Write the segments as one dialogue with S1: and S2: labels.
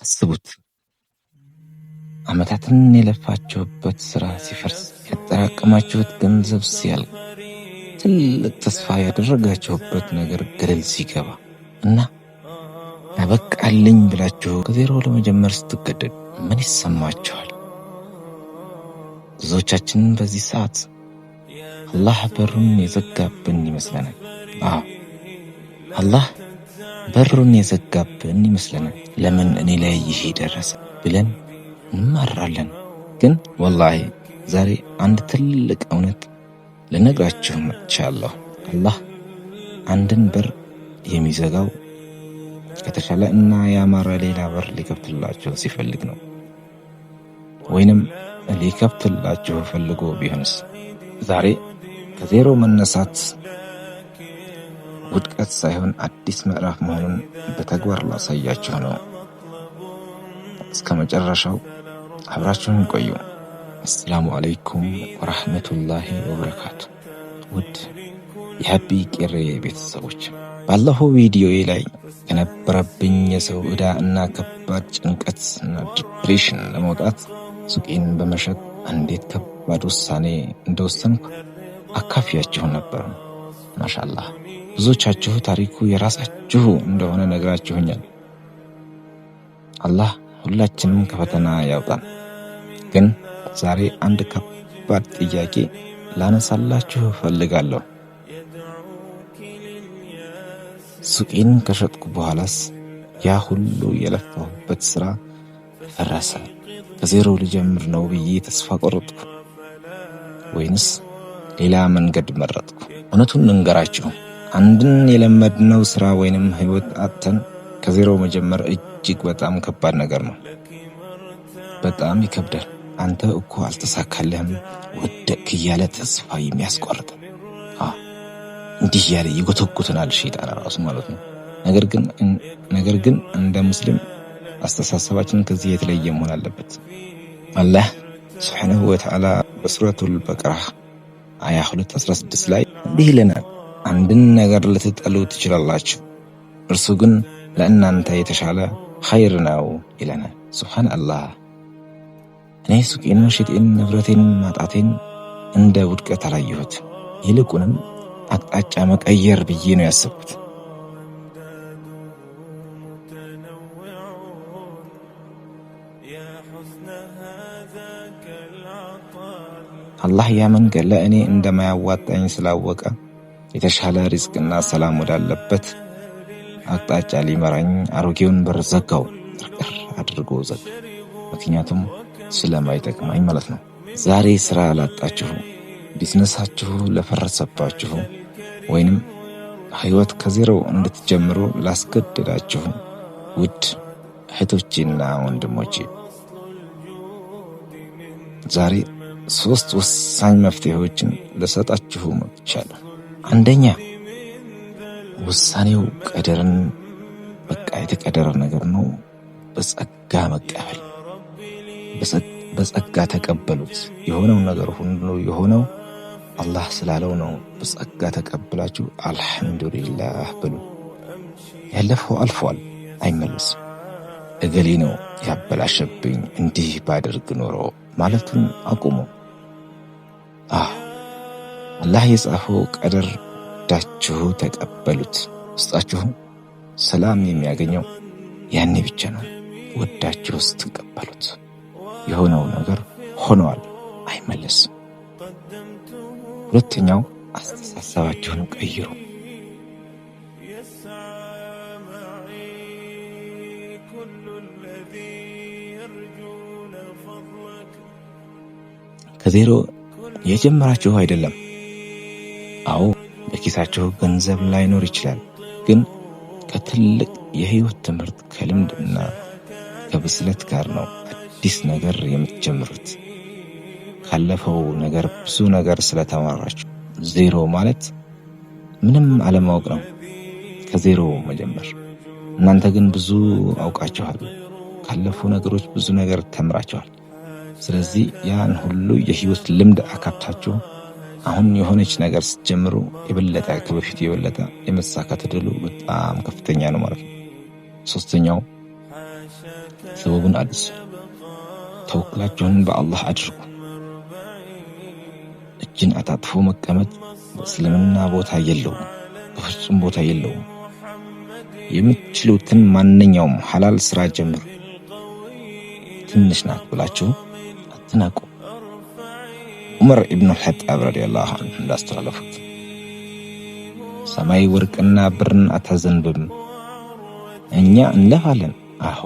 S1: አስቡት፣ ዓመታትን የለፋችሁበት ሥራ ሲፈርስ፣ ያጠራቀማችሁት ገንዘብ ሲያልቅ፣ ትልቅ ተስፋ ያደረጋችሁበት ነገር ገደል ሲገባ እና አበቃልኝ ብላችሁ ከዜሮ ለመጀመር ስትገደዱ ምን ይሰማችኋል? ብዙዎቻችን በዚህ ሰዓት አላህ በሩን የዘጋብን ይመስለናል። አዎ፣ አላህ በሩን የዘጋብን ይመስለናል። ለምን እኔ ላይ ይሄ ደረሰ ብለን እንማራለን። ግን ወላሂ ዛሬ አንድ ትልቅ እውነት ልነግራችሁ መጥቻለሁ። አላህ አንድን በር የሚዘጋው ከተሻለ እና ያማረ ሌላ በር ሊከፍትላችሁ ሲፈልግ ነው። ወይንም ሊከፍትላችሁ ፈልጎ ቢሆንስ? ዛሬ ከዜሮ መነሳት ውድቀት ሳይሆን አዲስ ምዕራፍ መሆኑን በተግባር ላሳያችሁ ነው። እስከ መጨረሻው አብራችሁን ቆዩ። አሰላሙ አለይኩም ወራህመቱላሂ ወበረካቱ። ውድ የሀቢ ቄሬ ቤተሰቦች፣ ባለፈው ቪዲዮዬ ላይ ከነበረብኝ የሰው ዕዳ እና ከባድ ጭንቀት እና depression ለመውጣት ሱቄን በመሸጥ እንዴት ከባድ ውሳኔ እንደወሰንኩ አካፍያችሁ ነበር። ማሻአላህ፣ ብዙዎቻችሁ ታሪኩ የራሳችሁ እንደሆነ ነግራችሁኛል። አላህ ሁላችንም ከፈተና ያውጣን። ግን ዛሬ አንድ ከባድ ጥያቄ ላነሳላችሁ እፈልጋለሁ። ሱቄን ከሸጥኩ በኋላስ ያ ሁሉ የለፋሁበት ስራ ፈረሰ፣ ከዜሮ ልጀምር ነው ብዬ ተስፋ ቆረጥኩ ወይንስ ሌላ መንገድ መረጥኩ? እውነቱን ልንገራችሁ፣ አንድን የለመድነው ስራ ወይንም ህይወት አጥተን ከዜሮ መጀመር እጅግ በጣም ከባድ ነገር ነው። በጣም ይከብዳል። አንተ እኮ አልተሳካልህም፣ ወደቅክ እያለ ተስፋ የሚያስቆርጥ፣ እንዲህ እያለ ይጎተጉተናል ሸይጣን ራሱ ማለት ነው። ነገር ግን እንደ ሙስሊም አስተሳሰባችን ከዚህ የተለየ መሆን አለበት። አላህ ስብሓነሁ ወተዓላ በሱረቱል በቀራ አያ 216 ላይ እንዲህ ይለናል፣ አንድን ነገር ልትጠሉ ትችላላችሁ፣ እርሱ ግን ለእናንተ የተሻለ ኸይር ነው ይለናል። ሱብሓን አላህ። እኔ ሱቄን መሸጤን ንብረቴን ማጣቴን እንደ ውድቀት አላየሁት። ይልቁንም አቅጣጫ መቀየር ብዬ ነው ያሰብኩት። አላህ ያ መንገድ ለእኔ እንደማያዋጣኝ ስላወቀ የተሻለ ሪዝቅና ሰላም ወዳለበት አቅጣጫ ሊመራኝ አሮጌውን በር ዘጋው፣ ጥርቅር አድርጎ ዘጋ። ምክንያቱም ስለማይጠቅመኝ ማለት ነው። ዛሬ ስራ ላጣችሁ፣ ቢዝነሳችሁ ለፈረሰባችሁ፣ ወይንም ህይወት ከዜሮ እንድትጀምሩ ላስገደዳችሁ ውድ እህቶቼና ወንድሞቼ፣ ዛሬ ሶስት ወሳኝ መፍትሄዎችን ልሰጣችሁ መጥቻለሁ። አንደኛ፣ ውሳኔው ቀደርን፣ በቃ የተቀደረ ነገር ነው። በጸጋ መቀበል፣ በጸጋ ተቀበሉት። የሆነው ነገር ሁሉ የሆነው አላህ ስላለው ነው። በጸጋ ተቀብላችሁ አልሐምዱሊላህ በሉ። ያለፈው አልፏል፣ አይመለስም። እገሌ ነው ያበላሸብኝ፣ እንዲህ ባደርግ ኖሮ ማለቱን አቁሙ። አህ አላህ የጻፈው ቀደር ወዳችሁ ተቀበሉት። ውስጣችሁ ሰላም የሚያገኘው ያኔ ብቻ ነው፣ ወዳችሁ ስትቀበሉት። የሆነው ነገር ሆነዋል፣ አይመለስም። ሁለተኛው፣ አስተሳሰባችሁን ቀይሩ።
S2: يسعى معي كل الذي يرجون فضلك.
S1: ከዜሮ የጀመራችሁ አይደለም። አዎ፣ በኪሳችሁ ገንዘብ ላይኖር ይችላል፣ ግን ከትልቅ የህይወት ትምህርት፣ ከልምድ እና ከብስለት ጋር ነው አዲስ ነገር የምትጀምሩት። ካለፈው ነገር ብዙ ነገር ስለተማራችሁ። ዜሮ ማለት ምንም አለማወቅ ነው፣ ከዜሮ መጀመር። እናንተ ግን ብዙ አውቃችኋል። ካለፉ ነገሮች ብዙ ነገር ተምራችኋል። ስለዚህ ያን ሁሉ የህይወት ልምድ አካብታችሁ አሁን የሆነች ነገር ስትጀምሩ የበለጠ፣ ከበፊቱ የበለጠ የመሳካት እድሉ በጣም ከፍተኛ ነው ማለት ነው። ሶስተኛው፣ ሰበቡን አድርሱ። ተወክላችሁን በአላህ አድርጉ። እጅን አጣጥፎ መቀመጥ በእስልምና ቦታ የለውም፣ በፍጹም ቦታ የለውም። የምትችሉትን ማንኛውም ሐላል ስራ ጀምሩ። ትንሽ ናት ብላችሁ አትናቁ። ዑመር ኢብኑ አልኸጣብ ረዲየላሁ ዐንሁ እንዳስተላለፉት ሰማይ ወርቅና ብርን አታዘንብም፣ እኛ እንለፋለን። አዎ፣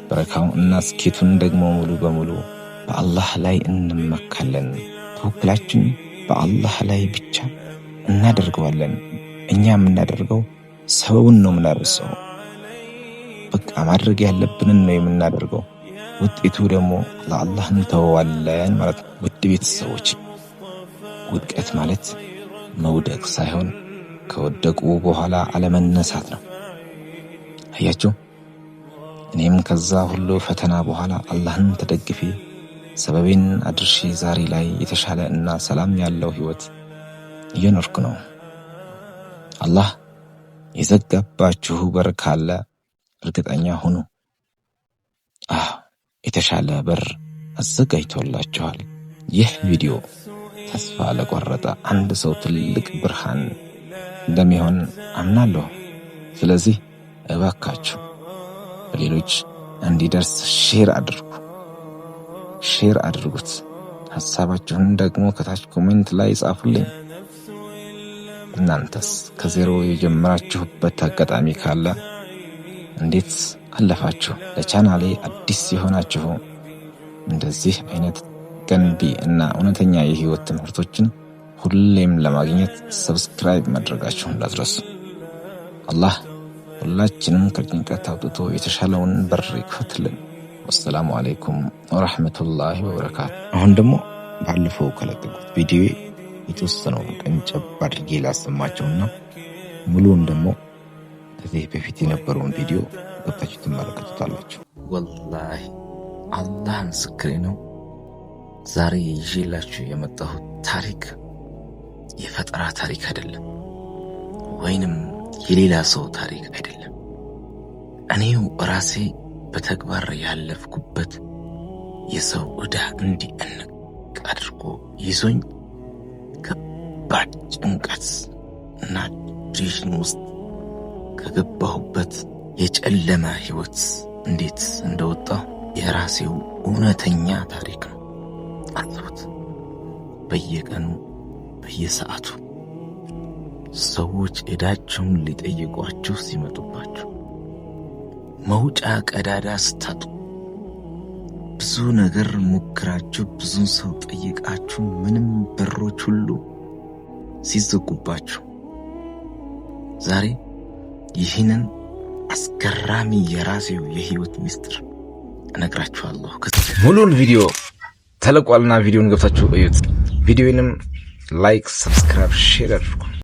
S1: በረካው እና ስኬቱን ደግሞ ሙሉ በሙሉ በአላህ ላይ እንመካለን። ተወክላችን በአላህ ላይ ብቻ እናደርገዋለን። እኛ የምናደርገው ሰበቡን ነው የምናደርሰው። በቃ ማድረግ ያለብንን ነው የምናደርገው። ውጤቱ ደግሞ ለአላህ እንተወዋለን ማለት ነው። ውድ ቤተሰቦች፣ ውድቀት ማለት መውደቅ ሳይሆን ከወደቁ በኋላ አለመነሳት ነው። አያችሁ፣ እኔም ከዛ ሁሉ ፈተና በኋላ አላህን ተደግፌ ሰበቤን አድርሼ ዛሬ ላይ የተሻለ እና ሰላም ያለው ህይወት እየኖርኩ ነው። አላህ የዘጋባችሁ በር ካለ እርግጠኛ ሁኑ፣ አህ የተሻለ በር አዘጋጅቶላችኋል። ይህ ቪዲዮ ተስፋ ለቆረጠ አንድ ሰው ትልቅ ብርሃን እንደሚሆን አምናለሁ። ስለዚህ እባካችሁ በሌሎች እንዲደርስ share አድርጉ፣ share አድርጉት። ሀሳባችሁን ደግሞ ከታች comment ላይ ጻፉልኝ። እናንተስ ከዜሮ የጀመራችሁበት አጋጣሚ ካለ እንዴት አለፋችሁ? ለቻናሌ አዲስ የሆናችሁ እንደዚህ አይነት ገንቢ እና እውነተኛ የህይወት ትምህርቶችን ሁሌም ለማግኘት subscribe ማድረጋችሁን እንዳትረሱ። አላህ ሁላችንም ከጭንቀት አውጥቶ የተሻለውን በር ይክፈትልን። ወሰላሙ አለይኩም ወረሕመቱላሂ ወበረካቱ። አሁን ደግሞ ባለፈው ከለቀቁት ቪዲዮ የተወሰነውን ቀንጨብ አድርጌ ላሰማቸውና ሙሉውን ደግሞ ከዚህ በፊት የነበረውን ቪዲዮ ገብታችሁ ትመለከቱታላችሁ። ወላሂ አላህ ምስክሬ ነው። ዛሬ ይዤላችሁ የመጣሁት ታሪክ የፈጠራ ታሪክ አይደለም፣ ወይንም የሌላ ሰው ታሪክ አይደለም። እኔው ራሴ በተግባር ያለፍኩበት የሰው ዕዳ እንዲህ እንቅ አድርጎ ይዞኝ ከባድ ጭንቀት እና depression ውስጥ ከገባሁበት የጨለመ ህይወት እንዴት እንደወጣሁ የራሴው እውነተኛ ታሪክ ነው። አስቡት። በየቀኑ በየሰዓቱ ሰዎች ዕዳቸውን ሊጠይቋችሁ ሲመጡባችሁ፣ መውጫ ቀዳዳ ስታጡ፣ ብዙ ነገር ሞክራችሁ፣ ብዙ ሰው ጠይቃችሁ ምንም በሮች ሁሉ ሲዘጉባችሁ፣ ዛሬ ይህንን አስገራሚ የራሴው የህይወት ምስጢር እነግራችኋለሁ። ሙሉን ቪዲዮ ተለቋልና ቪዲዮን ገብታችሁ እዩት። ቪዲዮንም like፣ subscribe፣ share አድርጉ።